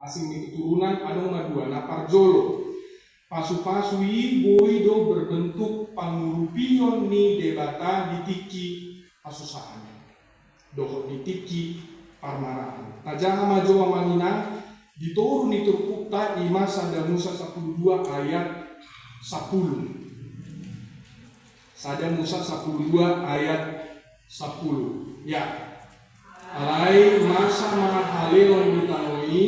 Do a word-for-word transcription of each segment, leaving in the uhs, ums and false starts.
asing ni keturunan, adong ma dua. Na parjolo, pasu-pasu i boi do berbentuk pangurupion ni Debata di tingki pasusaan dohot di tingki parmaraan. Tajaha ma jo amang inang di toru ni turpukta, i ma Sada Musa sampulu dua ayat sampulu. Sada Musa sampulu dua ayat sampulu. Ya. Alai masa ma halelon di tano i,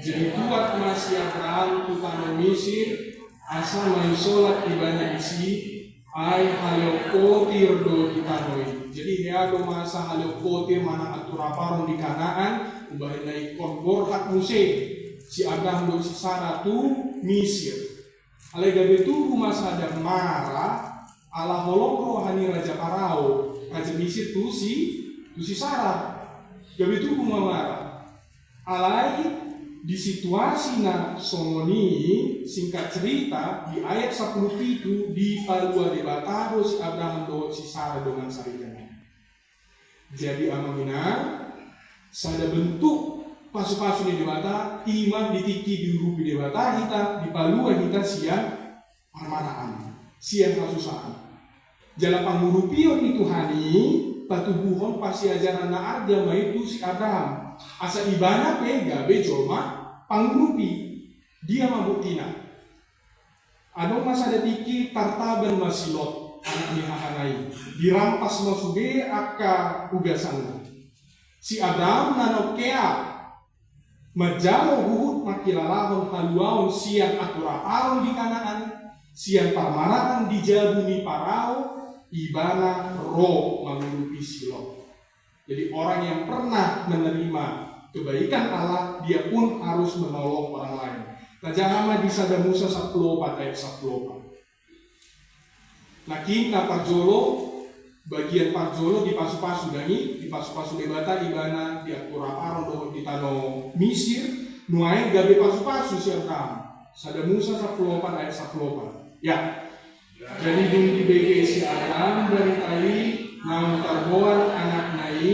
jadi tuat ma si Abraham tu tano Misir, asa maisolat ibana disi, ai haleon potir do di tano i. Jadi hea do masa haleon potir manang anturaparon di Kanaan, umbahen na ingkon borhat muse si Abraham dohot si Sara tu Misir. Alai gabe tubu ma sada mara, ala holong roha ni Raja Parao, raja Misir, tu si, tu si Sara. Gabe tubu ma mara. Alai di situasi na songon i, singkat cerita, di ayat sampulu pitu, dipalua Debata do si Abraham dohot si Sara dongan sarijanana. Jadi amang inang, sada bentuk pasu-pasu ni Debata, i ma di tingki diurupi Debata hita, dipalua hita sian parmaraan, sian hasusaan. Jala pangurupion ni Tuhan i patubuhon parsiajaran na arga ma i tu si Abraham, asa ibana pe gabe jolma pangurupi. Dia ma buktina? Adong ma sada tingki tartaban ma si Lot, anak ni hahana i. Dirampas ma sude angka ugasanna. Si Abraham na nongkea manjalo huhut mangkilalahon haluaon sian anturaparon di Kanaan, sian parmaraan di jabu ni Parao, ibana ro mangurupi si Lot. Jadi orang yang pernah menerima kebaikan Allah, dia pun harus menolong orang lain. Tajaha ma di Sada Musa sampulu opat ayat sampulu opat. Nangkin na parjolo, bagian parjolo dipasu-pasu, dang i, dipasu-pasu Debata ibana di anturaparon dohot di tano Misir, nuaeng gabe pasu-pasu si Abraham. Sada Musa sampulu opat ayat sampulu opat. Ya. Jadi dung dibege si Abraham barita i, naung tarboan anakna i,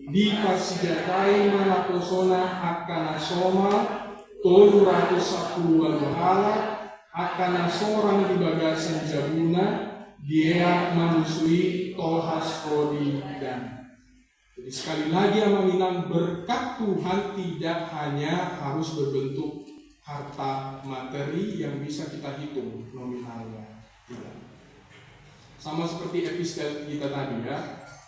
diparsijatai ma naposona angka na somal tolu ratus sampulu ualu halak, angka na sorang di bagasan jabuna, dieak ma musu i tolhas ro di Dan. Jadi sekali lagi amang inang, berkat Tuhan tidak hanya harus berbentuk harta materi yang bisa kita hitung nominalnya. Tidak. Sama seperti epistel kita tadi ya,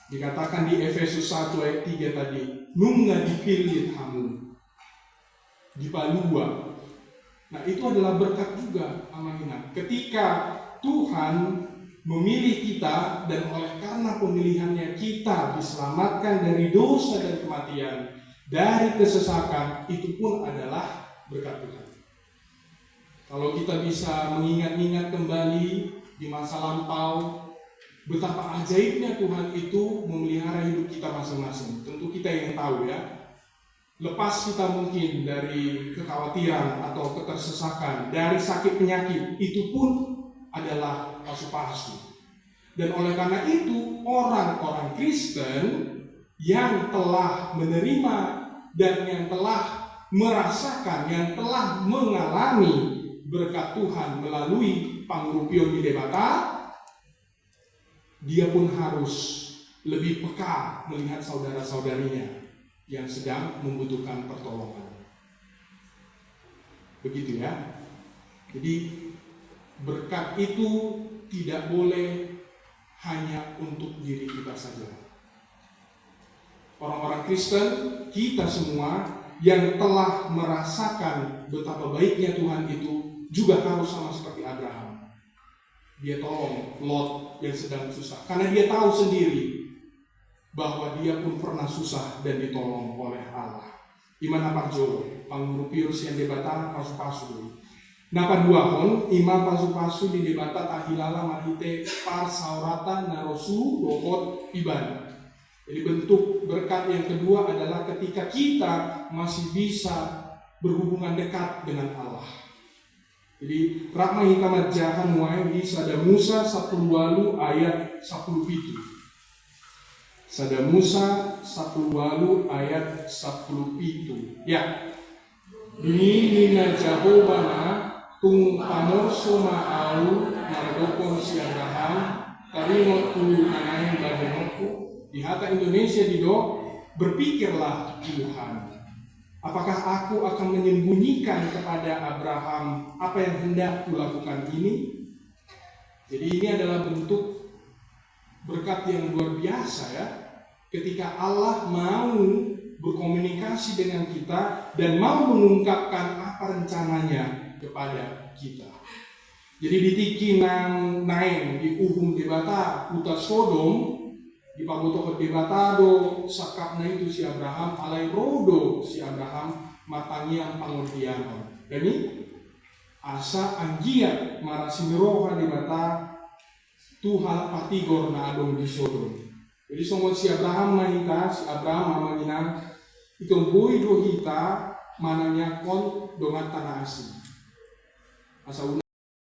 dikatakan di Efesus satu ayat tiga tadi, nunga dipillit hamu, dipalua. Nah, itu adalah berkat juga, amang inang. Ketika Tuhan memilih kita dan oleh karena pemilihannya kita diselamatkan dari dosa dan kematian, dari kesesakan, itu pun adalah berkat Tuhan. Kalau kita bisa mengingat-ingat kembali di masa lampau, betapa ajaibnya Tuhan itu memelihara hidup kita masing-masing. Tentu kita yang tahu ya. Lepas kita mungkin dari kekhawatiran atau ketersesakan, dari sakit penyakit, itu pun adalah pasu-pasu. Dan oleh karena itu, orang-orang Kristen yang telah menerima dan yang telah merasakan, yang telah mengalami berkat Tuhan melalui pangurupion di Debata, dia pun harus lebih peka melihat saudara-saudarinya yang sedang membutuhkan pertolongan. Begitu ya. Jadi berkat itu tidak boleh hanya untuk diri kita saja. Orang-orang Kristen, kita semua yang telah merasakan betapa baiknya Tuhan itu juga harus sama seperti Abraham. Dia tolong Lot yang sedang susah. Karena dia tahu sendiri bahwa dia pun pernah susah dan ditolong oleh Allah. I ma na parjolo, pangurupion sian Debata pasu-pasu. Na paduahon, i ma pasu-pasu ni Debata tahilala marhite parsaoratan na rosu dohot ibana. Jadi bentuk berkat yang kedua adalah ketika kita masih bisa berhubungan dekat dengan Allah. Jadi rap ma hita manjaha nuaeng di Sada Musa sampulu ualu ayat sampulu pitu. Sada Musa sampulu ualu ayat sampulu pitu. Ya. Dung i nina Jahowa ma, tung pamorso ma ahu maradophon si Abraham, taringot tu na naeng bahenonku. Di hata Indonesia didok, berpikirlah Tuhan. Apakah aku akan menyembunyikan kepada Abraham apa yang hendak kulakukan ini? Jadi ini adalah bentuk berkat yang luar biasa, ya. Ketika Allah mau berkomunikasi dengan kita dan mau mengungkapkan apa rencananya kepada kita. Jadi di tingki na naeng diuhum Debata huta Sodom, dipabotohon Debata do sangkapna i tu si Abraham, alai ro do si Abraham martangiang pangondihon. Jadi asa anggiat marasi ni roha Debata tu halak partigor na adong di Sodom. Jadi songon si Abraham ma hita, si Abraham ma manang inang, ingkon boi do hita manangiangkon donganta na asing. Asa